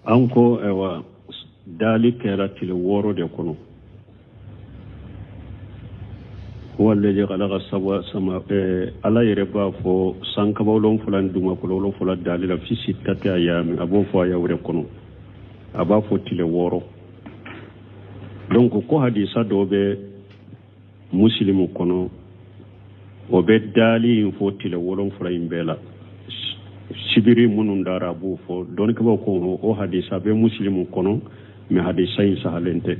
An ko ayiwa, dali kɛra tile 6 de kɔnɔ. Huwa alladhi khalaqa sab'a sama, Ala yɛrɛ b'a fɔ sankaba 7 ni dugumakolo 7 dali la fi sittati ayami, a b'o fɔ aya wɛrɛ kɔnɔ, a b'a fɔ tile 6. Donc ko hadisa dɔ bɛ Musilimu kɔnɔ, o bɛ dali in fɔ tile 7 in bɛɛ la, sibiri minnu dara a b'o fɔ. Dɔnnikɛbaaw ko o hadisa bɛ Musilimu kɔnɔ, mais hadisa in sahalen tɛ.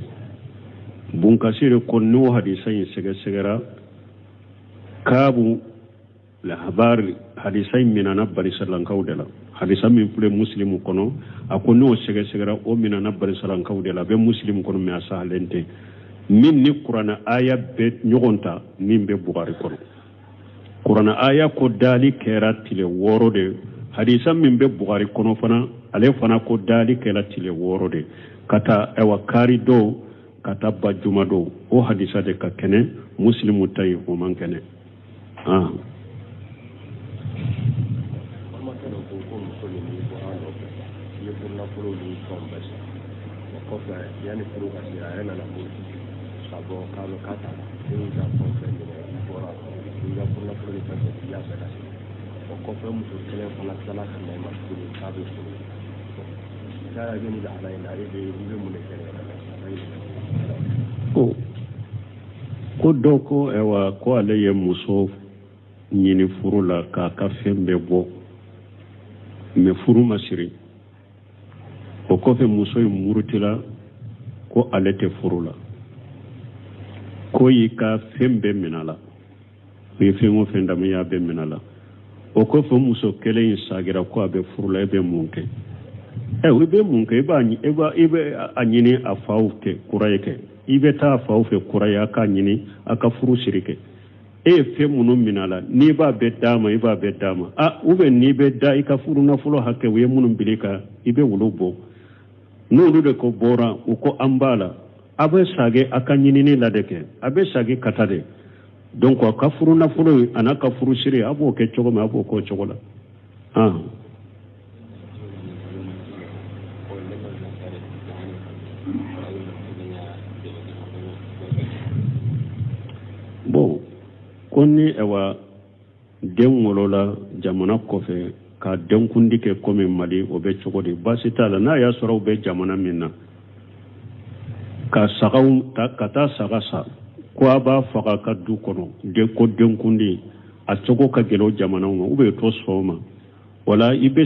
Bunkasiri ko n'o hadisa in sɛgɛsɛgɛra, Kaabu lahabari hadisa in minana Banisiralankaw de la. Hadisa min filɛ Musilimu kɔnɔ, a ko n'o sɛgɛsɛgɛra, o minana Banisiralankaw de la, a bɛ Musilimu kɔnɔ, mais a sahalen tɛ. Min ni Kuranɛ aya bɛ ɲɔgɔn ta, min bɛ Bugari kɔnɔ, Kuranɛ aya ko dali kɛra tile 6 de. Hadisa min bɛ Bugari kɔnɔ fana, ale fana ko dali kɛra tile 6 de, ka taa ayiwa kari don ka taa ba juma don. O hadisa de ka kɛnɛ, Musilimu ta ye o man kɛnɛ. Ah. Balimakɛ dɔ ko ko muso min b'i bɔra a nɔfɛ, i ye furunafolo ni fɛnw bɛɛ sɔrɔ, o kɔfɛ yanni furu ka se, a yɛrɛ nana muruti ka bɔ k'a bɛ k'a ta la, e y'i ka fɛn fɛn minɛ, i bɔra i ka furunafolo ni fɛn fɛn, i y'a bɛɛ lasegin. O kɔfɛ muso kelen fana tilala ka na i ma tuguni k'a bɛ furu. K'a bɛ nin lahala in na, e bɛ i bɛ mun de kɛ nin yɛrɛ la? Ko dɔ ko ayiwa, ko ale ye muso ɲini furu la k'a ka fɛn bɛɛ bɔ, mais furu ma siri. O kɔfɛ muso in murutila ko ale tɛ furu la, ko y'i ka fɛn bɛɛ minɛ a la, u ye fɛn o fɛn d'a ma, i y'a bɛɛ minɛ a la. O kɔfɛ muso kelen in sagira ko a bɛ furu la, e bɛ mun kɛ? Ɛ, i bɛ mun kɛ? I bɛ a ɲini a faw kɛ kura ye kɛ, i bɛ taa a faw fɛ kura ye, a k'a ɲini a ka furu siri kɛ. E ye fɛn minnu minɛ a la, n'i b'a bɛɛ d'a ma, i b'a bɛɛ d'a ma. A ou bien n'i bɛ da i ka furu nafolo hakɛ, u ye minnu bila i kan, i bɛ olu bɔ. N'olu de ko bɔra, u ko an b'a la, a bɛ sage a ka ɲinini la de kɛ, a bɛ sage ka taa de. Donc a ka furu nafolo in a n'a ka furu siri, a b'o kɛ cogo min, a b'o k'o cogo la. Ah. Bon, ko ni ayiwa den wolola jamana kɔfɛ ka denkundi kɛ komi Mali, o bɛ cogo di? Baasi t'a la. N'a y'a sɔrɔ u bɛ jamana min na, ka sagaw ta ka taa saga sa ko a b'a faga ka du kɔnɔ den ko denkundi, a cogo ka gɛlɛn o jamanaw ma, ou bien t'o sɔn o ma, wala i bɛ